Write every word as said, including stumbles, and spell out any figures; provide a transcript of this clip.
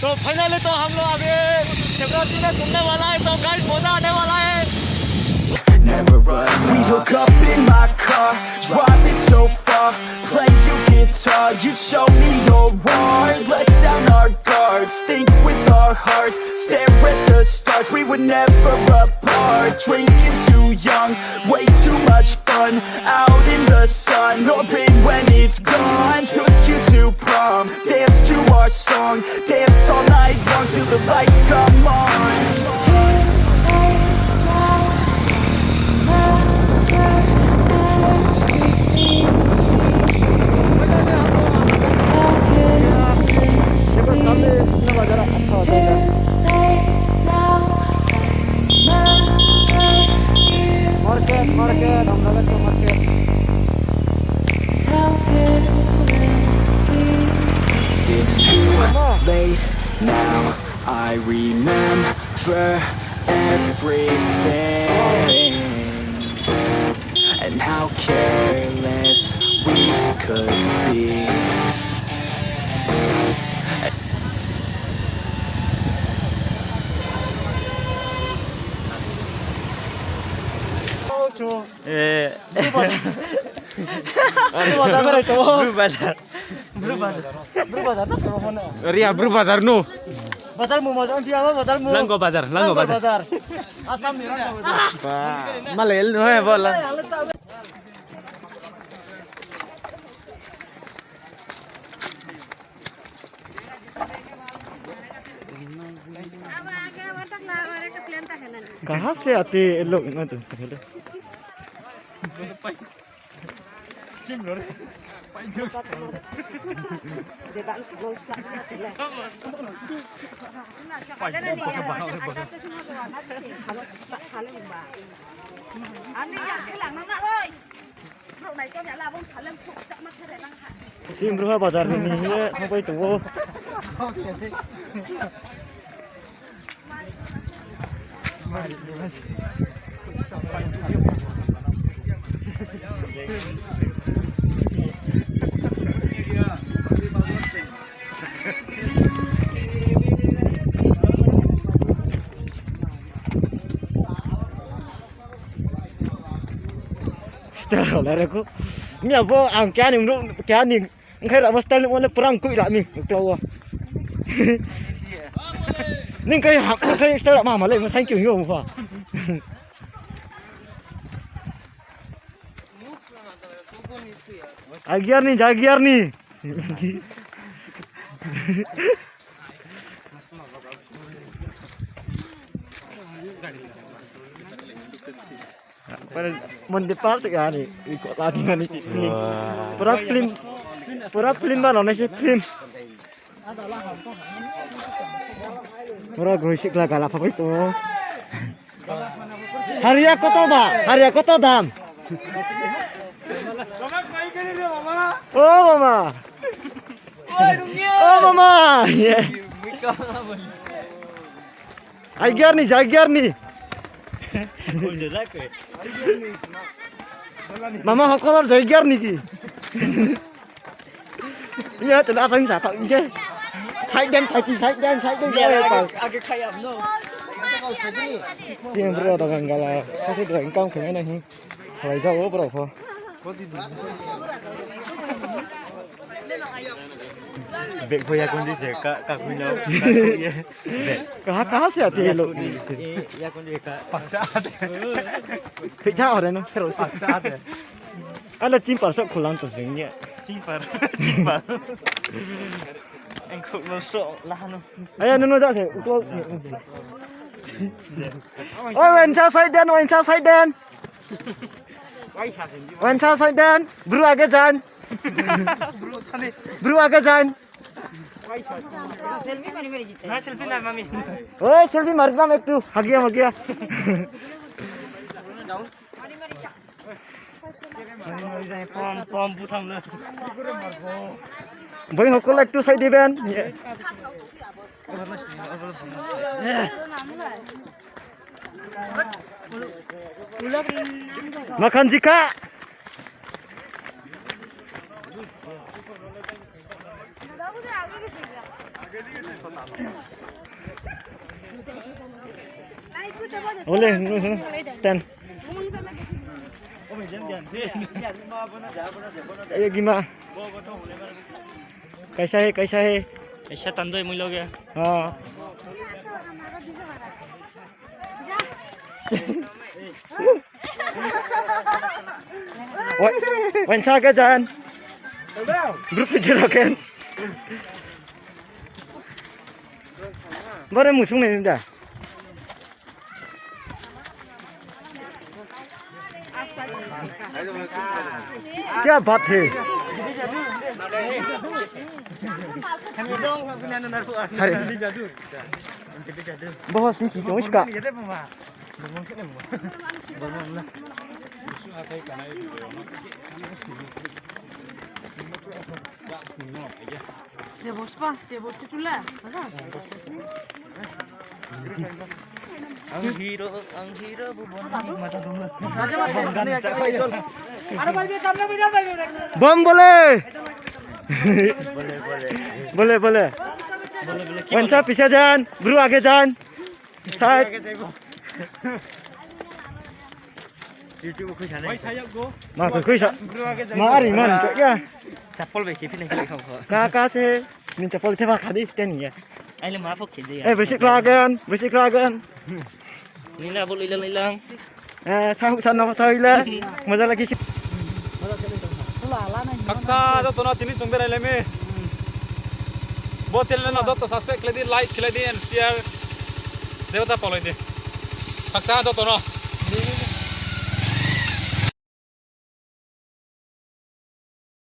तो finally तो हम लोग अभी शिवरात्रि में घूमने वाला है, तो guys, मजा आने वाला है। Never run. We hook up in my car, driving so far, playing guitar, you show me your art, let down our guards, think with our hearts, stare at the stars, we were never apart, drinking too young, way too much fun, out in the sun, no pain when it's gone, took you to prom, dance to our song, dance all night long till the lights come on. Market, market, Hamragachar market. It's too late now. I remember everything and how careless we could be. Eh. Bru bazar. Bru bazar. Bru bazar. Bru bazar no, kebo hono. Ria, Bru bazar no. Bazar mu, bazar mu, bazar mu. Lango bazar, Lango bazar. Bazar. Assam ni Lango bazar. Ba, Malayal no hai bola. कहाँ से आते ये लोग? मैं तो समझ लो। Chini bru ha bazar ni hing ye thangpai tong ou. Style rao lai ra ku. Miya bo ang keha ni mruh, keha ni ongkhai ramo style nuh wo le pura ongkoih ra mi, uklau wo. Ning kai ha, kai style rao ma ma le, thank you hing ou pha. Agiar ni, jagiar ni. Pura Monday par se ya ni, iko lagi na ni film. Pura film, pura film ba nonai se film. Pura groi sikla gala phapai tong ou. Haria koto ba? Haria koto dam? O mama. O mama. Agiar ni, jagiar ni. Mama hokolor jagiar ni ki. Iya, tela asang sa tak je. Side den, side den, side den, side den. Iya, age, age khayam no. Sing bro da gangala. Kasi da income khe na hi. Halai jao bro pho. Bag pho yakung di se ka, ka kui no. Kaha, kaha se ati lo. Yakung di ka. Paksa ate. Phi tha hore no, phero se. Paksa ate. Ala chimpar sok khulang to sing ya. Chimpar, chimpar. Engkhok no sok lahano. Aya, no, no, ja se, uklo. Oi, wensa side den, wensa side den. Wensa side den, bru age jan. Bru age jan. Oi, selfie mari nam ektu. Hagia, hagia. Pom, pom, butham na. Boi hokol ektu side diben. Makhan jika. Ole, stand. Ayo, gima. Kaisa he, kaisa he. Kaisa tanjai mui loge. Ha. Wan, wan sa ke jan. Bru picture roken. Bore musung nai da. Kya baat hai? Hari. Bohos ni ki kong iska. Ang hero, ang hero, bu bon ni mata dum. Bom bole. Bole, bole. Bole, bole. Wan sa piche jan, bru age jan. Side. YouTube khui sa nai. Ma khui khui sa. Ma ari man chok ya. Chapal bai khe phi nai khe kha kha. Ka ka se. Ni chapal the ba kha di ten ya. Ai le ma phok khe je ya. Eh, besi klagen, besi klagen. Ni na bol ilang ilang. Eh, sahuk sana masa ila. Maja lagi si. Hakcha joto no tini chung berai lai mi. Bo channel no joto subscribe khlai di, like khlai di and share. Debata palai di. Hakcha joto no.